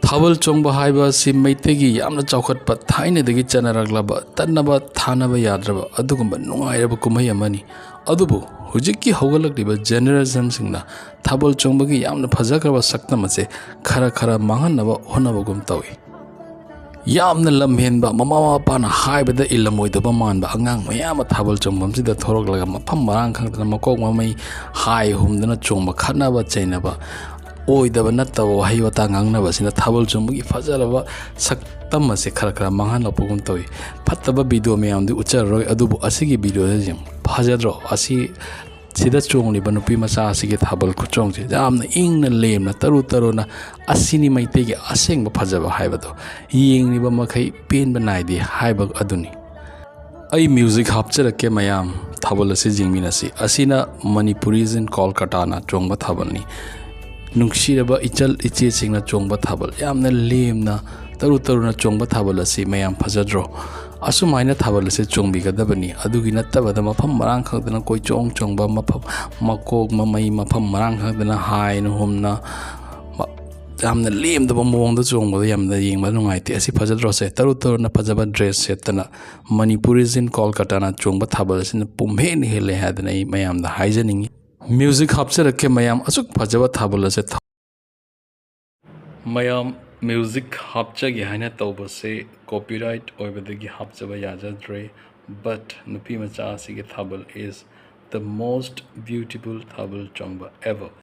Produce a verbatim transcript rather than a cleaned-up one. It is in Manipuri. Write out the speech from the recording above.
ꯊꯥꯕꯜ ꯆꯣꯡꯕ ꯍꯥꯏꯕ ꯑꯁꯤ ꯃꯩꯇꯩꯒꯤ ꯌꯥꯝꯅ ꯆꯥꯎꯈꯠꯄ, ꯊꯥꯏꯅꯗꯒꯤ ꯆꯠꯅꯔꯛꯂꯕ, ꯇꯠꯅꯕ ꯊꯥꯅꯕ ꯌꯥꯗ꯭ꯔꯕ ꯑꯗꯨꯒꯨꯝꯕ ꯅꯨꯡꯉꯥꯏꯔꯕ ꯀꯨꯝꯍꯩ ꯑꯃꯅꯤ꯫ ꯑꯗꯨꯕꯨ ꯍꯧꯖꯤꯛꯀꯤ ꯍꯧꯒꯠꯂꯛꯂꯤꯕ ꯖꯦꯅꯦꯔꯦꯁꯟꯁꯤꯡꯅ ꯊꯥꯕꯜ ꯆꯣꯡꯕꯒꯤ ꯌꯥꯝꯅ ꯐꯖꯈ꯭ꯔꯕ ꯁꯛꯇꯝ ꯑꯁꯦ ꯈꯔ ꯈꯔ ꯃꯥꯡꯍꯟꯅꯕ ꯍꯣꯠꯅꯕꯒꯨꯝ ꯇꯧꯏ꯫ ꯌꯥꯝꯅ ꯂꯝꯍꯦꯟꯕ, ꯃꯃꯥ ꯃꯄꯥꯅ ꯍꯥꯏꯕꯗ ꯏꯜꯂꯝꯃꯣꯏꯗꯕ ꯃꯥꯟꯕ ꯑꯉꯥꯡ ꯃꯌꯥꯝ ꯑꯃ ꯊꯥꯕꯜ ꯆꯣꯡꯐꯝꯁꯤꯗ ꯊꯣꯔꯛꯂꯒ ꯃꯐꯝ ꯃꯔꯥꯡ ꯈꯪꯗꯅ ꯃꯀꯣꯛ ꯃꯃꯩ ꯍꯥꯏ ꯍꯨꯝꯗꯅ ꯆꯣꯡꯕ, ꯈꯠꯅꯕ ꯆꯩꯅꯕ, ꯑꯣꯏꯗꯕ ꯅꯠꯇꯕ ꯋꯥꯍꯩ ꯋꯥꯇꯥ ꯉꯥꯡꯅꯕꯁꯤꯅ ꯊꯥꯕꯜ ꯆꯣꯡꯕꯒꯤ ꯐꯖꯔꯕ ꯁꯛꯇꯝ ꯑꯁꯦ ꯈꯔ ꯈꯔ ꯃꯥꯡꯍꯜꯂꯛꯄꯒꯨꯝ ꯇꯧꯏ꯫ ꯐꯠꯇꯕ ꯚꯤꯗꯤꯑꯣ ꯃꯌꯥꯝꯗꯤ ꯎꯠꯆꯔꯔꯣꯏ, ꯑꯗꯨꯕꯨ ꯑꯁꯤꯒꯤ ꯚꯤꯗꯤꯑꯣꯁꯦ ꯌꯦꯡꯉꯨ꯫ ꯐꯖꯗ꯭ꯔꯣ? ꯑꯁꯤ ꯁꯤꯗ ꯆꯣꯡꯂꯤꯕ ꯅꯨꯄꯤ ꯃꯆꯥ ꯑꯁꯤꯒꯤ ꯊꯥꯕꯜ ꯈꯨꯆꯣꯡꯁꯦ ꯌꯥꯝꯅ ꯏꯪꯅ ꯂꯦꯝꯅ ꯇꯔꯨ ꯇꯔꯨꯅ, ꯑꯁꯤꯅꯤ ꯃꯩꯇꯩꯒꯤ ꯑꯁꯦꯡꯕ ꯐꯖꯕ ꯍꯥꯏꯕꯗꯣ, ꯌꯦꯡꯂꯤꯕ ꯃꯈꯩ ꯄꯦꯟꯕ ꯅꯥꯏꯗꯦ ꯍꯥꯏꯕ ꯑꯗꯨꯅꯤ꯫ ꯑꯩ ꯃ꯭ꯌꯨꯖꯤꯛ ꯍꯥꯞꯆꯔꯛꯀꯦ ꯃꯌꯥꯝ, ꯊꯥꯕꯜ ꯑꯁꯤ ꯌꯦꯡꯃꯤꯟꯅꯁꯤ꯫ ꯑꯁꯤꯅ Manipuris in Kolkataꯅ ꯆꯣꯡꯕ ꯊꯥꯕꯜꯅꯤ꯫ ꯅꯨꯡꯁꯤꯔꯕ ꯏꯆꯜ ꯏꯆꯦꯁꯤꯡꯅ ꯆꯣꯡꯕ ꯊꯥꯕꯜ, ꯌꯥꯝꯅ ꯂꯦꯝꯅ ꯇꯔꯨ ꯇꯔꯨꯅ ꯆꯣꯡꯕ ꯊꯥꯕꯜ ꯑꯁꯤ ꯃꯌꯥꯝ ꯐꯖꯗ꯭ꯔꯣ? ꯑꯁꯨꯃꯥꯏꯅ ꯊꯥꯕꯜ ꯑꯁꯤ ꯆꯣꯡꯕꯤꯒꯗꯕꯅꯤ꯫ ꯑꯗꯨꯒꯤ ꯅꯠꯇꯕꯗ ꯃꯐꯝ ꯃꯔꯥꯡ ꯈꯪꯗꯅ ꯀꯣꯏꯆꯣꯡ ꯆꯣꯡꯕ, ꯃꯐꯝ ꯃꯀꯣꯛ ꯃꯃꯩ ꯃꯐꯝ ꯃꯔꯥꯡ ꯈꯪꯗꯅ ꯍꯥꯏꯅ ꯍꯨꯝꯅ ꯃ-, ꯌꯥꯝꯅ ꯂꯦꯝꯗꯕ ꯃꯑꯣꯡꯗ ꯆꯣꯡꯕꯗꯣ ꯌꯥꯝꯅ ꯌꯦꯡꯕ ꯅꯨꯡꯉꯥꯏꯇꯦ꯫ ꯑꯁꯤ ꯐꯖꯗ꯭ꯔꯣꯁꯦ? ꯇꯔꯨ ꯇꯔꯨꯅ ꯐꯖꯕ ꯗ꯭ꯔꯦꯁ ꯁꯦꯠꯇꯅ Manipuris in Kolkataꯅ ꯆꯣꯡꯕ ꯊꯥꯕꯜ ꯑꯁꯤꯅ ꯄꯨꯝꯍꯦꯟ ꯍꯦꯜꯂꯦ ꯍꯥꯏꯗꯅ ꯑꯩ ꯃꯌꯥꯝꯗ ꯍꯥꯏꯖꯅꯤꯡꯉꯤ꯫ ꯃ꯭ꯌꯨꯖꯤꯛ ꯍꯥꯞꯆꯔꯛꯀꯦ ꯃꯌꯥꯝ, ꯑꯁꯨꯛ ꯐꯖꯕ ꯊꯥꯕꯜ ꯑꯁꯦ ꯊ-, ꯃꯌꯥꯝ, ꯃ꯭ꯌꯨꯖꯤꯛ ꯍꯥꯞꯆꯒꯦ ꯍꯥꯏꯅ ꯇꯧꯕꯁꯦ ꯀꯣꯄꯤꯔꯥꯏꯠ ꯑꯣꯏꯕꯗꯒꯤ ꯍꯥꯞꯆꯕ ꯌꯥꯖꯗ꯭ꯔꯦ꯫ But ꯅꯨꯄꯤ ꯃꯆꯥ ꯑꯁꯤꯒꯤ ꯊꯥꯕꯜ is the most beautiful ꯊꯥꯕꯜ ꯆꯣꯡꯕ ever꯫